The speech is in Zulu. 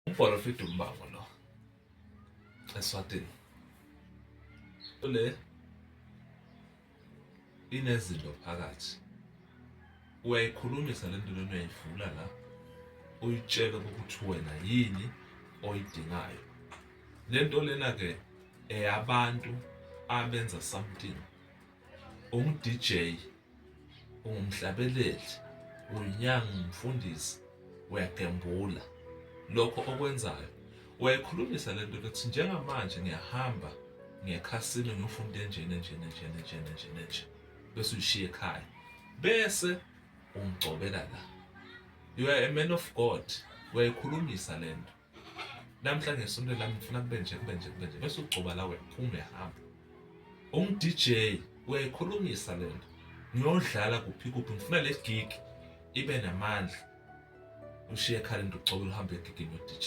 Umprofiti uMbango lo eSwatini le inezinto phakathi, uyayikhulumisa le nto lena, uyayivula la, uyitshele ukuthi wena yini oyidingayo. Le nto lena-ke eyabantu abenza something. Ungu-DJ, ungumhlabeleli, uyinyanga, umfundisi, uyagembula, lokho okwenzayo uyayikhulumisa le nto ukuthi njengamanje ngiyahamba ngiyekhasini ngiyofunda enjena enjena enjena enjena enjena enje, bese uyishiya ekhaya, bese ungigcobela la. You are a man of God, uyayikhulumisa le nto. Namhla ngesonto lami ngifuna kube nje, kube nje, kube nje, bese ugcoba la, uyaphuma, uyahamba. Ungu-DJ, uyayikhulumisa le nto. Ngiyodlala kuphi kuphi, ngifuna le gig ibe namandla. Ushiye ekhaya into, ugcobele, uhambe egigini yo-DJ.